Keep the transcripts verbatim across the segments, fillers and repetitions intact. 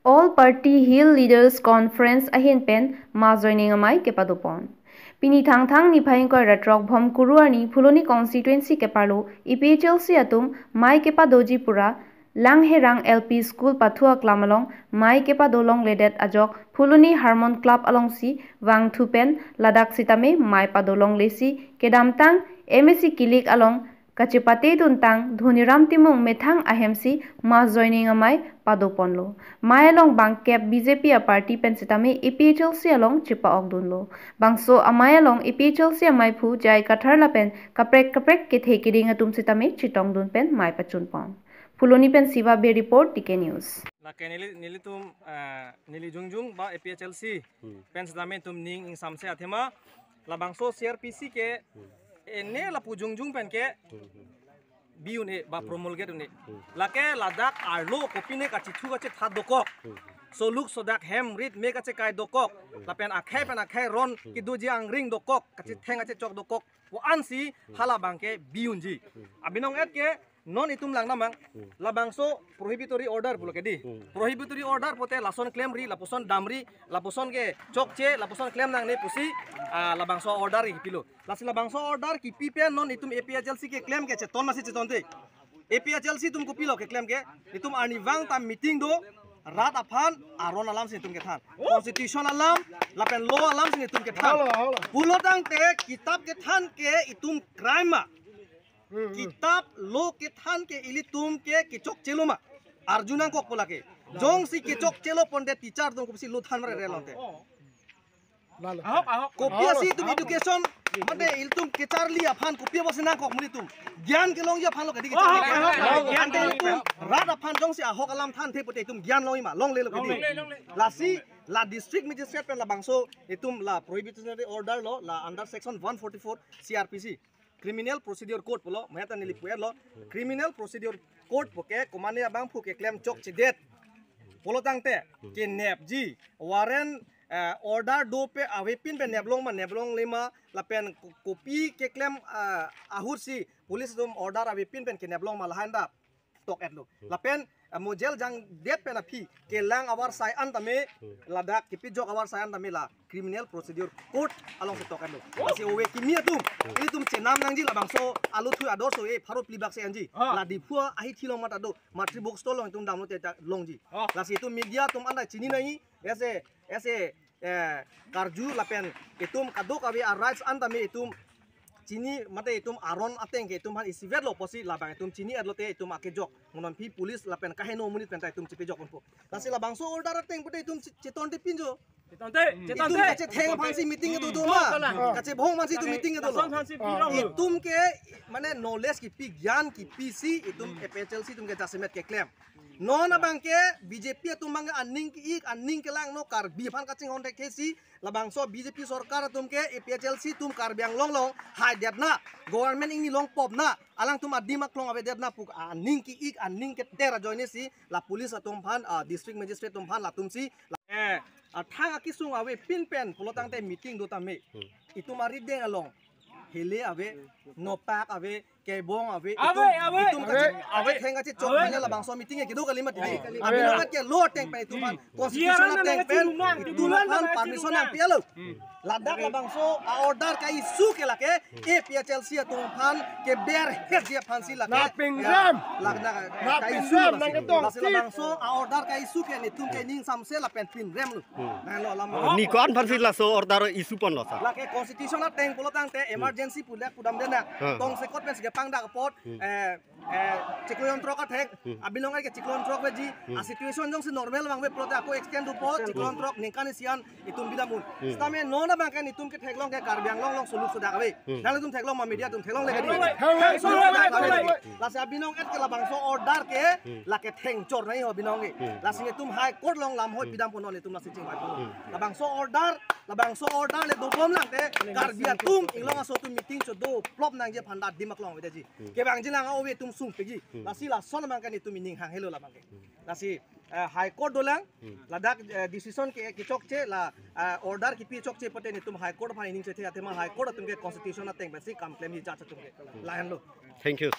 All Party Hill Leaders Conference ahin pen mass joining amei kepadopon. Pini Thangthang niphai ingkoi ra throk Bhomkuru arni Phuloni constituency keparlo A P H L C atum mei kepadoji pura Langherang L P School pathu aklam along mei kepadolongledet ajok Phuloni Harmon Club alongsi vangthu pen ladak sitame mei padolonglesi kedamtang M A C kilik along kachepate duntang Dhoniram Timung methang ahemsi mass joining amei padoponlo. Mei along bangkep B J P a-party pen sitame A P H L C along chepa-okdunlo. Bangso amei along A P H L C ameiphu J I Kathar lapen kaprek kaprek kethe keding atum sitame chetongdun pen mei pachunpon. Phuloni pen Siva Bey report, T K News. Lake neli, nelitum, eh, neli jongjong ba A P H L C Hmm. pen sitame itum ning ingsamse athema labangso C R P C ke Hmm. ene lapu jongjong pen ke Hmm. bi un-e ba Hmm. promulgate un-e. Hmm. Lake ladak arlo kopine kachethu kachethat dokok. Hmm. Soluk sodak hem rit me kachekai dokok. Hmm. Lapen akhei pen akhei ron Hmm. kedoji angring dokok. Kachetheng kachechok dokok. Pu ansi Hmm. hala abangke bi unji. Hmm. Abinong et ke non itum lang namang. Hmm. Labangso prohibitory order pulo ke di. Hmm. Prohibitory order pote lason klemri, lapuson damri, lapuson kechokche, lapuson klem nangne pusi, ah, labangso order kipilo. Lasi labangso order kipi pen non itum A P H L C keklem ke cheton masi chetonte. A P H L C atum kopilo keklem ke, itum arnivang ta meeting do, rat aphan aron alamsi itum kethan. Constitution alam, lapen law alamsi itum kethan. Hala, hala. Pulotangte kitab kethan ke itum crime ma. Hmm, hmm. Kitab law kethan ke ilitum ke kechokchelo ma. Arju nangkok pu lake. Jongsi kechokchelo ponte teacher atum kopisi law than mare re lonte. Lalo. Ahok, ahok. Kopi asi itum education, mate ilitum kecharli aphan kopi apotsi nangkok muli itum. Gyan kelongji aphan lo ke di kecharli. Ahok, ahok, ahok. Ante ilitum rat aphan jongsi ahok alam thanthe pote itum gyan longji ma, longlelo ke di. Longle, longle. Lasi la district magistrate pen labangso itum la prohibitory order lo, la under section one forty-four C R P C, Criminal Procedure Code pulo, mehta neli puet lo. Criminal Procedure Code puke komane abangphu keklem chokchedet pulotangte kenepji, warrant, eh, order dope avepin pen neplong ma neplongle ma, lapen ko-, kopi keklem, eh, ahutsi police atum order avepin pen keneplong ma, lahan ta tok-etlo. Hmm. Lapen, eh, mo jail jangdet pen aphi kelang avarsai an tame, Hmm. ladak kepijok avarsai an tame la Criminal Procedure Code alongsi tok-etlo. Lasi ove kimi atum, Hmm. ilitum chenam nangji labangso aluthu ador so e pharo phli bak se anji. Ah. La Diphu ahithi along mata do, matri box to along itum damlote ta longji. Ah. Lasi itum media atum anta chini nangji, ese, ese, eh, karju lapen itum kadokave a-rights an tame itum chini mate itum aron ateng ke itum aphan isivet lo pusi labang itum chini-etlote itum akejok. Mo non aphi police lapen kaheno amonit pen ta itum chepejok unpo. Lasi labangso order ateng pote itum che-, chetonte pinjo. Chetonte, itum chetonte. Kachetheng aphansi meeting kedo do ma. Oh, kalang. Kachebhong aphansi itum meeting kedo lo. Lason aphansi pi rong lo. Itum ke mane knowledge kipi, gyan kipisi itum Hmm. A P H L C atum ke jasemet keklem. Non abangke B J P atum abangke aning ke-ik, aning kelangno, Karbi aphan kachinghon thekthe si labangso B J P sorkar atum ke A P H L C atum Karbi Anglong along haidet na, government ingni longpop na, alangtum adim aklong avedet na pu aning ke-ik, aning keter ajoine si la police atum aphan, ah, district magistrate atum aphan latumsi la, eh, ah, thang akesung avepin pen pulotangte meeting do tame. Hmm. Itum arideng along hele ave, nopak ave, kebong ave, Ave, itum, ave. Itum kache-, Ave. Kachetheng kachechok Ave. Mane labangso meeting ke kedo kali mati di. Ave. Abinong ke law ateng pen itum aphan, Hmm. constitution Biar ateng nang pen, kachinumang, itum itulang aphan nang permission kachinumang. Nangpi-etlo. Hmm. Ladak labangso a-order ka-issue ke lake, Hmm. A P H L C atum aphan keberhetji aphansi lake. Napingrem. Ya, lak na, Napingrem, ka-issue nang lake. Ketong. Lasi labangso a-order ka-issue ke nelitum ke ning samse lapen pinremlo. Hmm. Nanglo alam. Ni ko-an aphansi laso order issue ponlo, sir? Lake constitution ateng pulotangte Hmm. emergency pulak pudamdet na. Hmm. Tongsekot pensi kepangdak apot, Hmm. eh, eh, Cyclone Tauk athek, Hmm. abinong ke Cyclone Tauk veji, Hmm. a-situation jongsi normal vangve pulote ako extend dopo, Cyclone Tauk ningkan isi an itum bidam un. Hmm. Sitame non abangke nelitum ketheklong ke Karbi Anglong along soluk sodak ave. Hmm. Nanglitum theklong ma, media atum theklongle ke di. Theklong, theklong, theklong, theklong. Lasi abinong et ke labangso order ke Hmm. lake thengchor nangji ho abinong ke. Hmm. Lasi nelitum High Court along lamhoi Hmm. pidam pon nelitum lasi chingvai pon. Hmm. Labangso order, labangso order le dobom nangte Karbi atum inglong aso atum meeting chodo plop nangji aphan ta adim aklong aveji. Hmm. Kevangji lang ove atum sungpikji. Hmm. Lasi lason abangke nelitum ining hanghelo labangke. Hmm. Lasi, eh, High Court dolang, Hmm. ladak, eh, decision ke, kechokche la, eh, order kipi chokche pote nelitum High Court aphan ining chethe athema High Court atum ke constitution ateng pensi kam klemji judge atum ke. Hmm. Lahenlo. Thank you.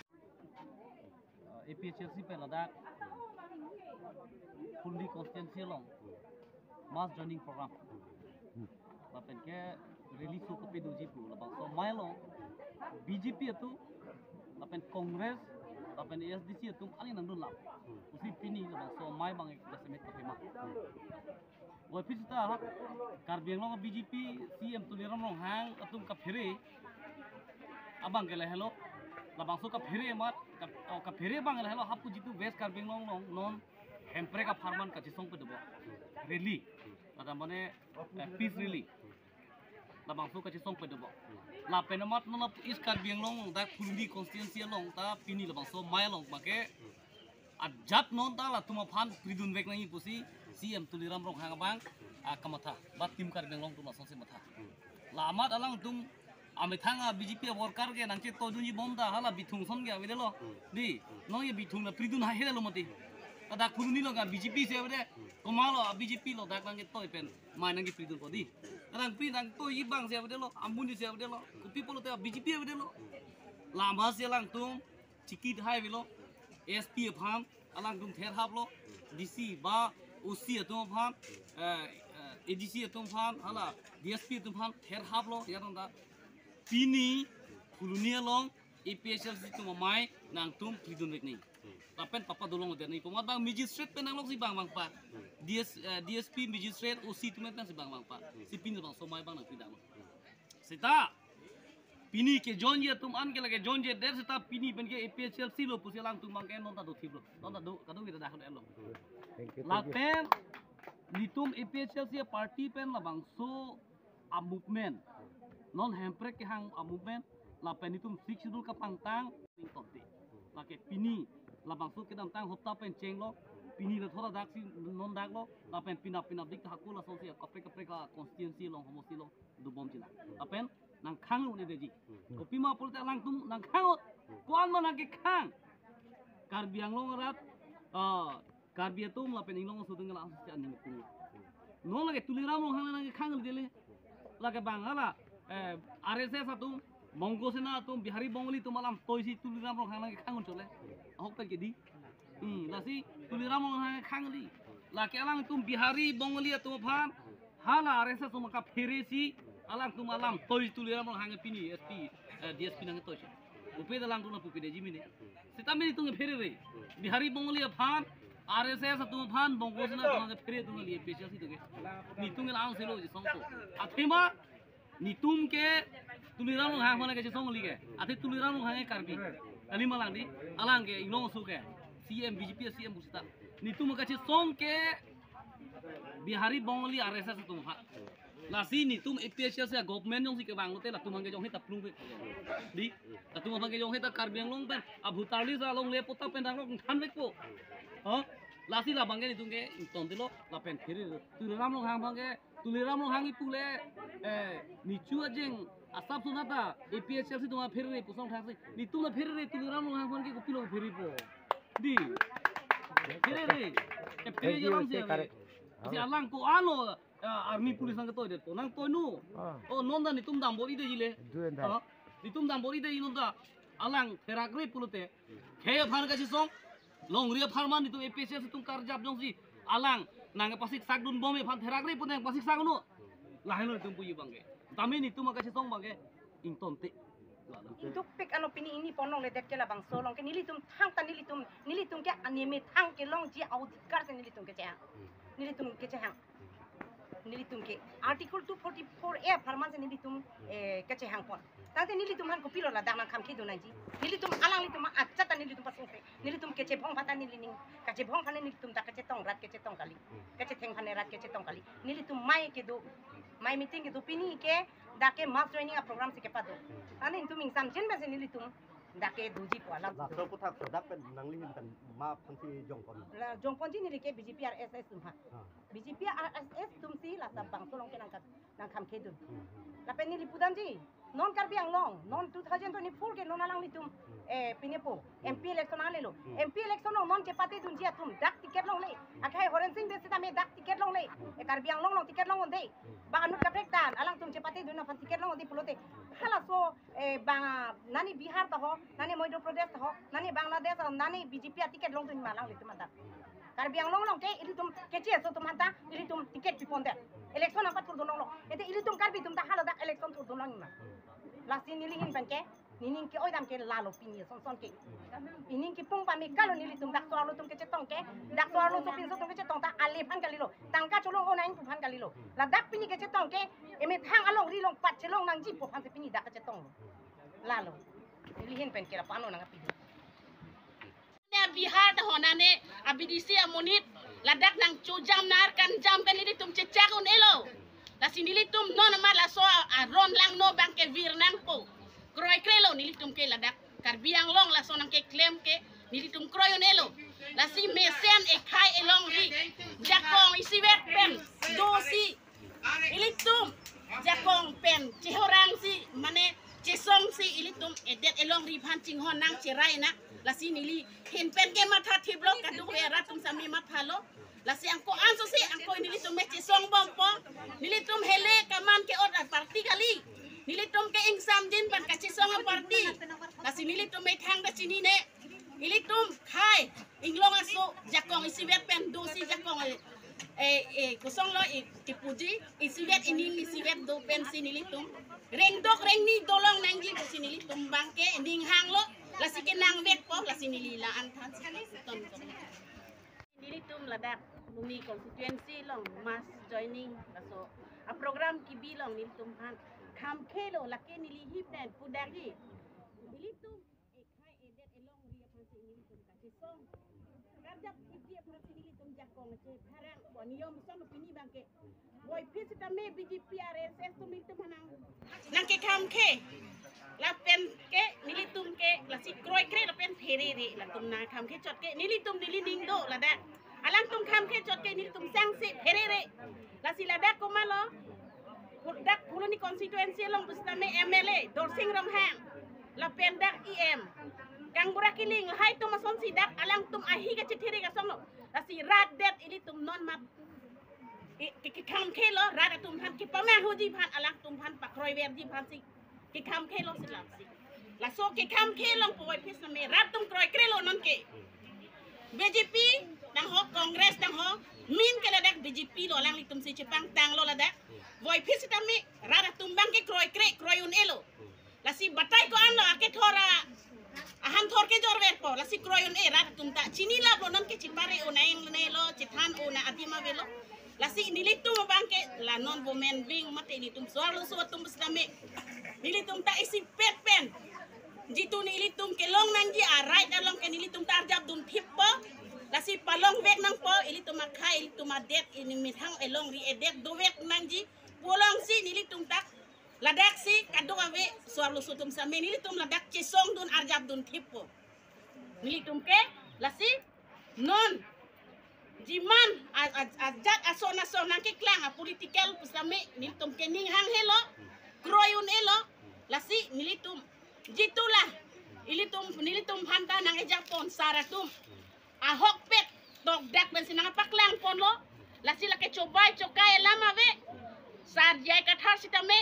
A P H L C pen ladak Phuloni constituency along mass joining program. Lapen ke rally so kapedoji pu labangso amei along B J P atum, lapen Congress, lapen A S D C atum aling nangdun lap. Pusi pini labangso amei abang jasemet kapema. Wai pisi ta Karbi Anglong B J P C M Tuliram Ronghang atum kaphere abang ke lahelo. Labangso kaphere amat, kap-, oh, kaphere abang lahelo, hapu jitu West Karbi Anglong along non Hemprek apharman kachesong pedopo. Rally. Ladak mane, eh, peace rally. Labangso kachesong pedopo. Lapen amat non East Karbi Anglong dak Phuloni constituency along ta pini labangso amei along abang ke ajat non ta latum aphan pridun vek nangji pusi C M Tuliram Ronghang abang, ah, kamatha. Ba Team Karbi Anglong atum lasonsi matha. La amat alangtum amethang a B J P a worker ke nangcheto dunji bom ta hala bithung ason ke avedetlo. Di, non ye bithung na pridun haihe lo mati. Ladak Phuloni along ke B J P si avedet. Komatlo a B J P lo dak nangketoi pen amei nangkepridunpo di. Nangpri nangtoiji abang si avedetlo, amonit si avedetlo. Kopi pulote a B J P avedetlo. La amatsi alangtum chikit hai avelo, S P aphan alangtum therhaplo, D C ba O C atum aphan, eh, eh, A D C atum aphan, hala D S P atum aphan therhaplo, ya tong ta. Pini Phuloni along A P H L C atum amei nangtum pridun vek nangji. Lapen papa dolong der nangji pu amat abang magistrate pen nanglongsi bang bang pa. D S, eh, D S P magistrate O C atum pensi bang bang pa. Si pini labangso amei abang nangpidaklo. Seta pini ke joinji atum an ke lake joinji der seta pini pen ke A P H L C lo pusi alangtum abang ke non ta dothiplo. Non ta do, kadokave ta dak lo. Thank you, thank you. Lapen nelitum A P H L C party pen labangso a movement. Non Hemprek kehang a movement. Lapen nelitum Sixth Schedule kapangtang ning tonte. Lake pini labangso kedamtang hopta pen chenglo. Pini la thora daksi non daklo. Lapen penap penapdik ta hako lasonsi kaprek kaprek a constituency along homosti along dobomji la. Lapen nangkhang un-edetji. Kopima pulote alangtum nangkhang un. Ko-an ma nangkekhang. Karbi Anglong arat, ah, Karbi atum lapen inglong aso atum ke la-ansi aning pu. Non lake Tuliram Ronghang nangkekhang un-edetlo. Lake bang hala, eh, R S S atum, Bongo Sena atum, Bihari Bongali atum alam toisi Tuliram Ronghang nangkekhang un chole. Ahok pen ke di. Hmm, lasi Tuliram Ronghang khang di. Lake alangtum Bihari Bongali atum aphan, hala R S S atum kapheresi, alangtum alam toi Tuliram Ronghang pini S P, eh, D S P nangtoisi. Upe alangtum na pupe deji mene. Seta mene nelitum pherere. Bihari Bongali aphan, R S S atum aphan, Bongo Sena atum aphan phere atum kali A P H L C atum ke. Nelitum ke la-an selo ji songko. Athema nelitum ke Tuliram Ronghang aphan kachesong kali ke. Athe Tuliram Ronghang ke Karbi. Kali ma lang di, alang ke inglong aso ke. C M B J P C M pu seta. Nelitum kachesong ke Bihari Bongali R S S atum aphan. Lasi nelitum A P H L C government jongsi kevang lote latum aphan ke jongsi ta plung pe. Di, latum aphan ke jongsi ta Karbi Anglong pen, a voter list along le pota pen danglok than vekpo. Ha? Lasi labang ke nelitum ke ingtontelo lapen phere Tuliram Ronghang aphan ke Tuliram Ronghang ipu le, eh, necho ajeng asap sunata A P H L C atum apherere pusong thaksi. Nelitum la pherere Tuliram Ronghang aphan ke kopilo pherepo. Di. Pherere. Ke phere Thank you, jalan sih. Thank you. Si alang ko-an lo, eh, army police nangketoi detpo. Nangtoi nu. Ah. Oh, non ta nelitum dambor-i detji le. Duan ta. Ah, nelitum dambor-i detji non ta. Alang therakre pulote. Khei aphan kachesong. Longri apharman nelitum A P H L C atum karjap jongsi alang nangpasiksakdun bom aphan therakre pu nangpasiksakdun. Lahelo nelitum puji abang ke. Tame nelitum kachesong abang ke ingtonte. Ingtupik ano pini ini pon longledet ke labangso along ke nelitum thangta nelitum, nelitum ke anime thang kelongji a-odhikar si nelitum kechehang. Nelitum kechehang. Nelitum ke Article two forty-four A apharman si nelitum, eh, kechehangpon. Tangte nelitum aphan kopilo ladak nangkhang kedun nangji. Nelitum alanglitum achata nelitum pasungse. Nelitum kechebong aphan ta nelining. Kachebong aphan nelitum ta kachetong rat kachetong kali. Kachetheng aphan rat kachetong kali. Nelitum amei kedo. Amei meeting kedo pini ke dak ke mass joining a-program si kepado. Tangte nelitum ingsamjin pensi nelitum dak ke doji pu alam. Laso aputhak ladak pen nangli ahin pen ma aphansi jongpon? La jongponji neli ke B J P R S S atum ha. Ah. B J P R S S atum si la labangso along ke nangkam, nangkhang kedun. Hmm, hmm. Lapen neli pudamji, non Karbi Anglong, non two thousand twenty-four ke non alanglitum, eh, pinepo, M P election nanglelo. Hmm. M P election along non chepatedunji atum, dak ticket longle. Akhai Horen Sing Bey sitame dak ticket longle. Hmm. Eh, Karbi Anglong along ticket long-unde. Hmm. Ba anut kaprek tan, alangtum chepatedun aphan ticket long-unde pulote. Hmm. Halaso, eh, bang, nani Bihar ta ho, nani Madhya Pradesh ta ho, nani Bangladesh ta ho, nani B J P a-ticket longdun ma alanglitum anta. Karbi Anglong along ke ilitum keche aso atum aphanta ilitum ticket pipondet. Election nangpathurdun longlo. Ete ilitum Karbi atum ta haladak election thurdun longjima. Lasi neli ahin pen ke, nening ke-oidam ke lalo pini ason ason ke. Nening kepung pame kalo nelitum dak so-arlo atum kechetong ke, dak so-arlo sopinso atum kechetong ta ale aphan kalilo. Tangka cholong-o nangji aphan kalilo. Ladak pini kechetong ke, emethang alongri along pat chelong nangji pu aphan si pini dak kechetonglo. Lalo. Neli ahin pen ke lapu-an lo nangkapidun. Ne Bihar ta honane, a B D C amonit, ladak nangchojam nar kanjam pen nelitum chechak un-elo. Lasi nelitum non amat laso a, aron langno abang ke vir nangpo. Kroikrelo nelitum ke ladak Karbi Anglong laso nangkeklem ke nelitum kroi un-elo. Lasi mesen ekhai elongri jakong isivet pen dosi ilitum jakong pen chehorang si mane chesong si ilitum edet elongri aphan chinghon nangcherai na. Lasi neli ahin pen ke matha thiplo, kadokave rat atum sami mathalo. Lasi angko anso si angko nelitum me chesong bompo. Nelitum hele kaman ke-ot aparty kali. Nelitum ke ingsamjin pen kachesong aparty. Lasi nelitum methang ta chinine. Ilitum khei inglong aso jakong isivet pen dosi jakong, eh, eh, kosonlo, eh, kipuji, isivet ining isivet do pensi nelitum rengdok rengni dolong nangji pusi nelitum abang ke ning hanglo. Lasi kenangvekpo, lasi neli la-an thansi ton. Nelitum ladak Luni constituency along mass joining laso a program kebi along nelitum aphan kham khelo, lake neli ahin pen pudagi. Nelitum ekhai edet elongri aphan si nelitum kachesong. Karjap thipji aphan si nelitum jakong chepharang. Bo niyom ason pini abang ke. Voiphit sitame B J P R S S atum nelitum aphan nang, nangkekham khe. Lapen ke nelitum ke lasi kroikre lapen pherere latum nangkham khe chot ke nelitum neli ning do ladak. Alangtum kham khe chot ke nelitum sangse pherere. Lasi ladak komatlo, dak Phuloni constituency along pusitame M L A Dorsing Ronghang, lapen dak E M Kangbura Killing, lahai atum asonsi dak alangtum ahi kachethere kasonglo. Lasi rat det ilitum non amat i, ke, kekham khelo, rat atum aphan kepamanghuji aphan, alangtum aphan pakroiverji aphan si kekham khelo si lamsi. Laso kekham khe along puvoiphit sitame rat atum kroikrelo nonke. B J P nangho, Congress nangho, min ke ladak B J P lo, alanglitum si chepangtanglo ladak. Voiphit sitame rat atum abang ke kroikre, kroi un-elo. Lasi batai ko-an lo akethor a, ahan thor kejorverpo, lasi kroi un-e rat atum ta. Chinilaplo nonke, chepare un-e nelo, chethan un-e adim avelo. Lasi nelitum abang ke la non women wing mate nelitum so-arloso atum pusitame nelitum ta isipet pen jitu nelitum kelong nangji a right along ke nelitum ta arjapdun thippo. Lasi palongvek nangpo, ilitum akhei, ilitum adet, ini methang elongri edet dovek nangji pu alongsi nelitum ta ladak si kadokave so-arloso atum sitame nelitum ladak chesongdun arjapdun thippo. Nelitum ke lasi non jiman a, a, ajat ason ason nangkeklang a political pusitame nelitum ke ning hang helo, kroi un-elo. Lasi nelitum jitu la ilitum, nelitum aphanta nang-ejapon sar atum ahokpet tokdak pensi nangpaklangponlo. Lasi lake chobai chokai alam ave, sar J I Kathar sitame.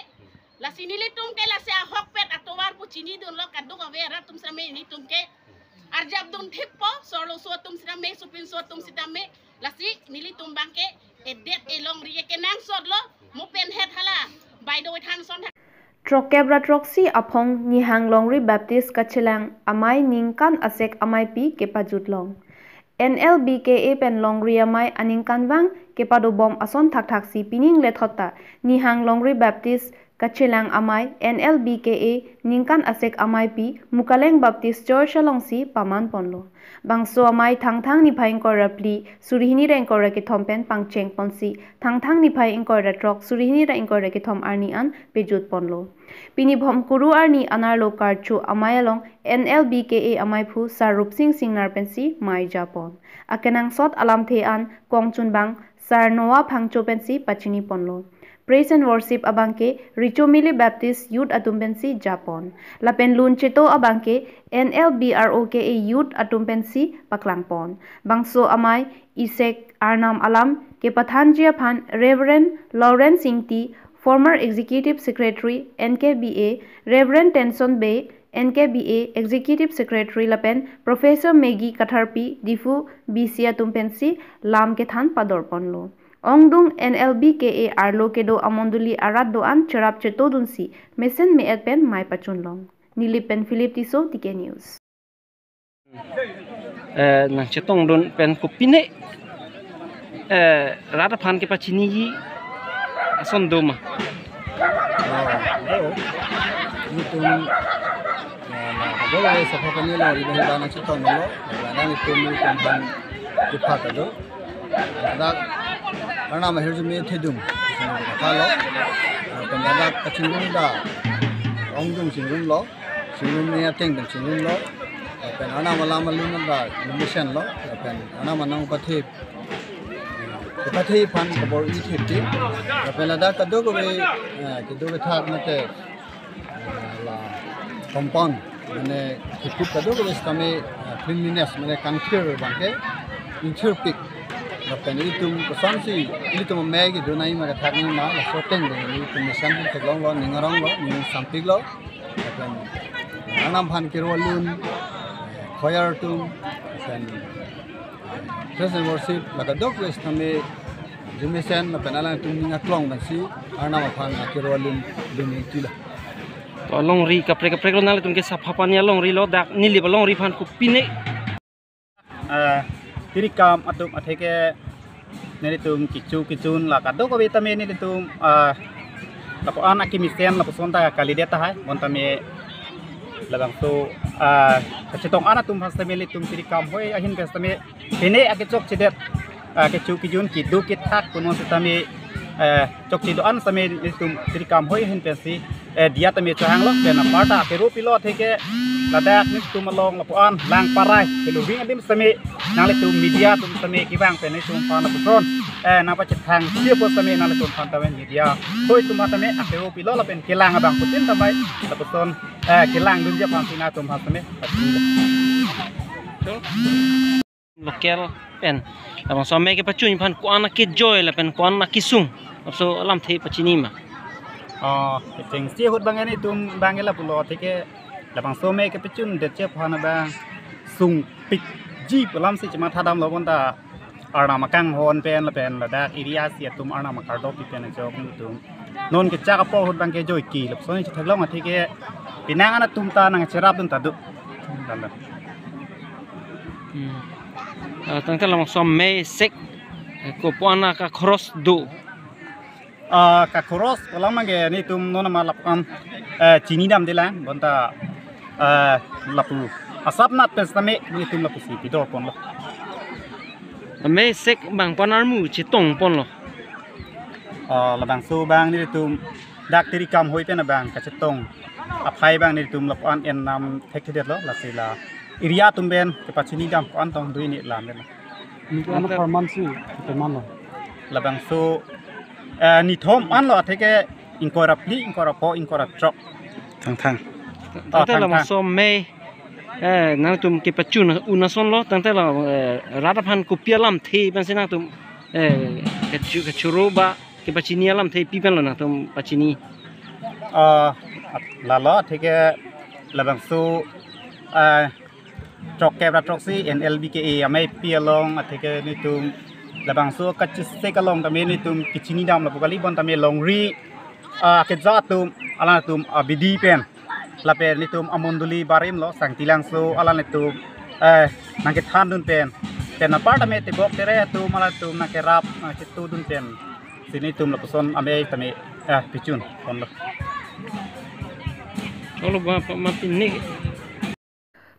Lasi nelitum ke lasi ahokpet atovar pu chinidunlo, kadokave rat atum sitame nelitum ke arjapdun thippo, so-arloso atum sitame, sopinso atum sitame. Lasi nelitum abang ke edet elongri ke kenangsotlo, mo pen het hala. By the way, than son Throkkep ra throksi aphong Nihang Longri Baptist Kachelang Amei ningkan asek ameipi kepajutlong. N L B K A pen Longri Amei aningkanvang kepadobom ason thakthaksi pining lethot ta Nihang Longri Baptist Kachelang Amei, N L B K A ningkan asek ameipi Mukaleng Baptist Church alongsi pamanponlo. Bangso amei Thangthang niphai ingkoi ra phli, suri hini ra ingkoi ra kethom pen pangchengponsi Thangthang niphai ingkoi ra throk, suri hini ra ingkoi ra kethom arni an pejutponlo. Pini Bhomkuru arni anerlo karcho amei along N L B K A ameiphu Sar Rupsing Singnar pensi mei japon. Akenangsot alamthe an kongchunbang Sar Noah Phangcho pensi pachiniponlo. Praise and worship abang ke Richomili Baptist Youth atum pensi japon. Lapen lun cheto abang ke N L B R O K A Youth atum pensi paklangpon. Bangso amei isek arnam alam kepathanji aphan Reverend Lawrence Ingti, former Executive Secretary N K B A, Reverend Tenson Bey, N K B A Executive Secretary lapen Professor Maggie Katharpi, Diphu B C atum pensi lam kethan pador ponlo. Ongdung N L B K A arlo kedo amondoli arat do-an cherap chetodunsi mesen me-et pen mei pachunlong. Nilip pen Philip Tisso, T K News. Eh, nangchetongdun pen kopine, eh, rat aphan kepachiniji ason do ma? Oh, do. Nelitum, eh, na, do, eh, sapha pani lo, iba hiba nangchetonglo, iba nelitum, nelitum aphan kepha ta do. Ladak, Arnam ahirjume thedung, sini kalo, lapen ladak kachingrumda, ongdung chingrumlo, chingrumne ateng pen chingrumlo, lapen Arnam alam alun anda lumesenlo, lapen Arnam anang pathe, pathe aphan kabor-i thepti, lapen ladak kadokave, eh, kedo kethak mate, eh, la compound, mane thekup kadokave sitame, eh, cleanliness, mane kangthir abangke ingthirpik. Lapen ilitum kosonsi, ilitum amei kedun nangji ma kethak nangji ma, laso ateng pen ilitum mesen theklonglo, ning aronglo, ning sampiklo. Lapen Arnam aphan kero alun, eh, choir atum, lapen praise and worship, la kadokave sitame arjumesen lapen alangtum ning aklong pensi Arnam aphan akero alun dun ingtilo. To longri kaprek kaprek lo, nanglitum ke sapha pani alongri lo, dak Nilip alongri aphan kopine. Eh, tirikam atum atheke nelitum kecho kejun la kadokave tame nelitum, eh, lapu-an akemesen lapuson ta kalidet tahai, bon tame labangso, eh, kachetong an atum aphan sitame nelitum tirikam hoi ahin pen sitame pine akechokchedet, ah, kecho kejun kedo kethak kono sitame, eh, chokche do-an sitame nelitum tirikam hoi ahin pensi, eh, diya tame chehanglo, pen aparta akero pilo atheke ladak nelitum along lapu-an Langparai, Keloving adim sitame nanglitum media atum sitame kevang pen nelitum aphan lapuson, eh, nangpachethang si apot sitame nanglitum aphan tame media hoi atum aphan tame akero pilo lapen kelang abang putin tamai lapuson, eh, kelang dunji aphansi nangtum aphan sitame. Local pen labangso amei kepachun aphan ko-an akejoi lapen ko-an akesung, labangso alamthe pachini ma? Oh, kechengsi ahut abang nelitum abang ke lapulo atheke labangso amei kepachundet che aphan abang sungpikji pu alamsi chematha damlo, bonta Arnam akanghon pen lapen ladak area si atum Arnam akardopi pen ajok nelitum non kechak apor ahut abang ke joike lapuson chetheklong atheke penang an atum ta nangcherapdun ta do. Tanda. Hmm. Ah, tangte labangso amei sek, eh, ko-an akakhoros do? Ah, kakhoros pu alam abang ke nelitum non amat lapu-an, eh, chinidamdelang, bonta, eh, lapu asapnat pen sitame nelitum lapusi pidor ponlo. Amei sek abang ko-an armu chetong ponlo? Ah, labangso abang nelitum dak tirikam hoi pen abang kachetong aphai abang nelitum lapu-an en nam thekthedetlo, lasi la area atum pen kepachinidam ko-an tong dui ne lam pen. Nelitum ano Anta- forman si, teman lo. Labangso, eh, nithom anlo atheke ingkoi ra phli, ingkoi ra pho, ingkoi ra throk. Thangthang. Oh, tangte thangthang. Labangso amei, eh, nangtum kepachun un asonlo, tangte la, eh, rat aphan kopi alamthe pensi nangtum, eh, kechu-, kechoro ba kepachini alamthe pi penlo nangtum pachini? Ah, lalo atheke labangso, ah, throkkep ra throksi N L B K A ameipi along atheke nelitum labangso kachesek along tame nelitum kechinidam lapu kali, bon tame longri, ah, keja atum, alangtum abidi pen lapen nelitum amondoli barim lo, Sangti Langso alanglitum, eh, nangkethandun pen, pen apar tame tebok tere atum alangtum nangkerap, nangchetudun pen si nelitum lapuson amei tame, eh, pachun ponlo. Cholo ba pa ma pini.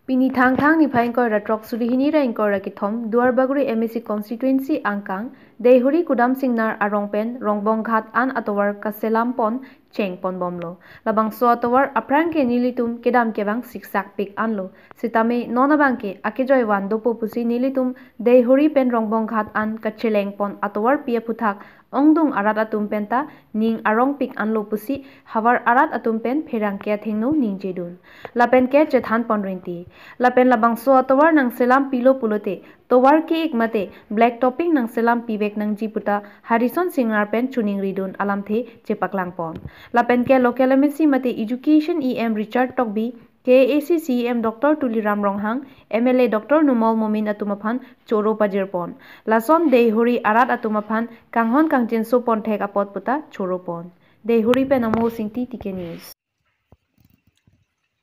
Pini Thangthang niphai ingkoi ra throk, suri hini ra ingkoi ra kethom, Duarbagori M A C constituency angkang Deihori Kudam Singnar arong pen Rongbong Ghat an atovar kaselam pon cheng ponbomlo. Labangso atovar aphrang ke nelitum kedam kevang siksak pik anlo. Sitame non abang ke akejoi van dopo pusi nelitum Deihori pen Rongbong Ghat an kacheleng pon atovarpi aphuthak ongdung arat atum penta ning arongpik anlo pusi havar arat atum pen pherangke athengno ningjedun. Lapen ke chethan pon rinti. Lapen labangso atovar nangselam pilo pulote, tovar ke-ik mate black topping nangselam pivek nangji puta Harison Singnar pen choningridun alamthe chepaklang pon. Lapen ke local M A C mate Education E M Richard Tokbi, K A A C C E M Doctor Tuliram Ronghang, M L A Doctor Numal Momin atum aphan choro pajirpon. Lason Deihori arat atum aphan kanghon kangchinso ponthek apot puta choropon. Deihori pen Amo Singti, T K News.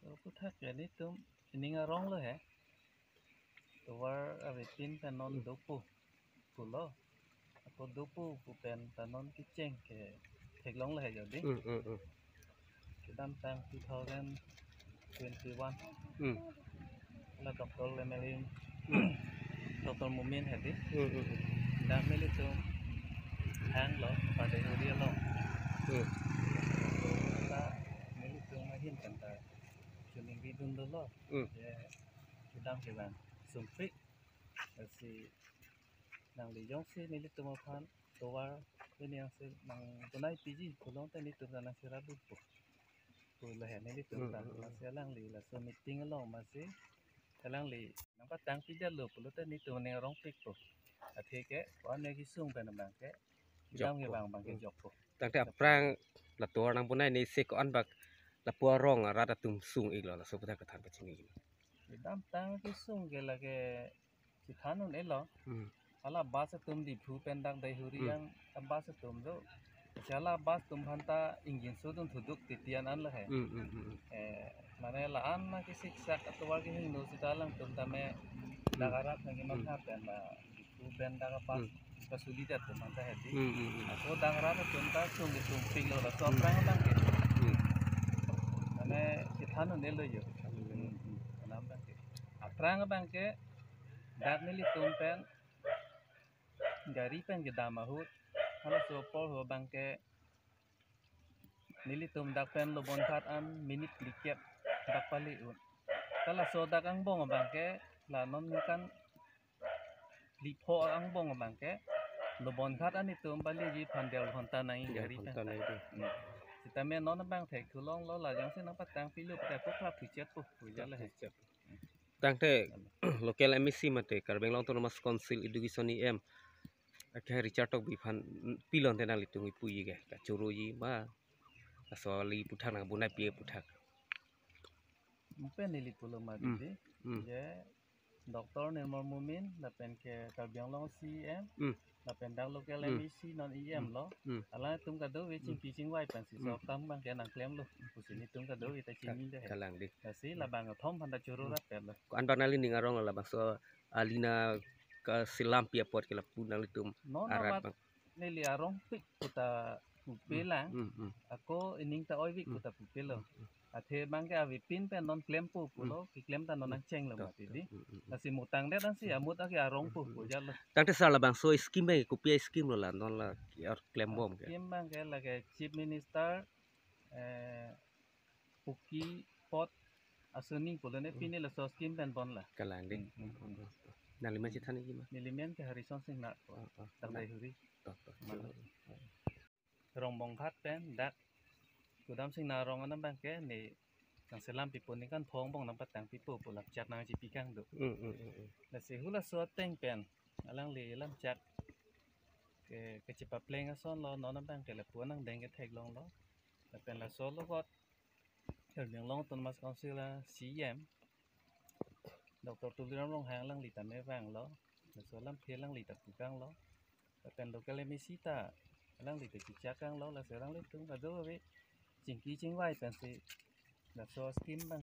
Aputhak ke nelitum ining arong lo he. Tovar avepin pen non dopo pulo. Ako dopo pu pen ta non kecheng ke theklong lo he jodi. Hmm, hmm, hmm. Kedamtang two thousand twenty-one. Hmm. La Doctor M L A, Doctor Momin hedi. Hmm, hmm, hmm. Dak nelitum hang lo pada Deihori along. Hmm. La nelitum ahin kan ta chuning bidun dolo. Hmm. Ya, kedam ke bang sumpik. Lasi nangli jongsi nelitum aphan tovar ini yang si nang tunai piji pulote nelitum ta nang sira dukpo. Pulo he nelitum ta. Hmm, hmm, hmm. Lasi alangli laso meeting along masi alangli nangpatang pijat lo pulote nelitum ning arongpikpo. Athe ke wan ne kesung pen abang ke. Kedam ke jokpo. Bang, bang ke, hmm, jokpo. Tangte aphrang la tovar nang punai ne se ko-an bak lapu arong arat atum sung-iklo, laso aputhak kethan pachini. Kedamtang kesung ke lake chethan un-elo. Hmm. Hala bus atum Diphu pen dak Deihori, hmm, yang bus atum do. Hala bus atum aphan ta ingjinso dun thuduk titi an-an lo he. Hmm, hmm, hmm, hmm. Eh, mane la-an ma kesiksak atovar kehingno sita alangtum tame, hmm, dak arat nang keman, hmm, ha pen la Diphu pen dak a-bus, hmm, kasuli det atum aphan ta hedi. Hmm, hmm, hmm. Ako dak arat atum ta sung ke sumpiklo laso, hmm, aphrang abang ke. Hmm. Mane chethan un-elo jo. Hmm. Hmm, hmm. Alam abang ke. Aphrang abang ke dak nelitum pen gari pen kedam ahut, halaso apor ho abang ke nelitum dak pen Lobonghat an minute phlikep dak pale un. Halaso dak angbong abang ke la non ningkan phli pho angbong abang ke Lobonghat an itum paleji aphan der ghonta nangji gari pen. Der ghonta nangji. Hmm. Sitame non abang thekthulonglo, la jongsi nangpatang pilo pute ako krap thuchet po, puja le he. Krap thuchet. Tangte local M A C mate Karbi Anglong Autonomous Council Education E M ake Richard Tokbi aphan pilon te nanglitum ipuji ke, kachoroji ma, laso ali aputhak nang bunai pi aputhak. Mungkin neli pulo ma, hmm, didi. Hmm. Je Doctor Numal Momin, lapen ke Karbi Anglong C E M, hmm, lapen dak local, hmm, M A C non E M, hmm, lo. Hmm. Alangtum kadokave, hmm, chingki chingvai pensi, hmm, so kam abang ke nangklemlo pusi nelitum kadokave ta chini de he. Kalang di. Lasi labang athom aphan ta choro, hmm, rapetlo. Ko-an abang nangli ning arong labangso ali nangkaselam pi apot ke lapu nanglitum, non arat abat abang neli arongpik puta pupe, hmm, lang. Hmm, hmm. Ako ining ta oivik, hmm, puta pupelo. Hmm, hmm. Athe abang ke avepin pen non klempo pulo, hmm, keklem ta non, hmm, nangchenglo, tok, mati tok, di. Hmm, hmm, hmm. Lasi mutang det ansi amut ake arongpo, hmm, hmm, hmm, pujalo. Tangte sar labangso scheme abang ke kopi a-scheme lo la non la ke-or klembom ke? Scheme abang ke lake Chief Minister, eh, Puki Pot Asoni pulo ne, hmm, pine laso scheme pen bon la. Kalang di. Hmm, hmm, hmm. Nangli ma chethan ikji ma? Neli men ke Harison Singnar po. Oh, oh. Dak Deihori. Tok, tok. Malang. Rongbonghat pen dak Kudam Singnar arong an abang ke ne nangselam pipo, ningkan pho angbong nangpatang pipo pu lamchak nangchipi kangduk. Hmm, hmm, hmm, hmm. Lasi halaso ateng pen alangli lamchak ke, kechepapleng ason lo, non abang ke lapu nangdeng ketheklonglo. Lapen laso lo kot Karbi Anglong Autonomous Council a C E M Doctor Tuliram Ronghang alangli tame vanglo. Laso alamthe alangli ta pu kanglo. Lapen local M A C ta alangli ta kicha kanglo. Lasi alanglitum kadokave chingki chingvai pensi laso scheme abang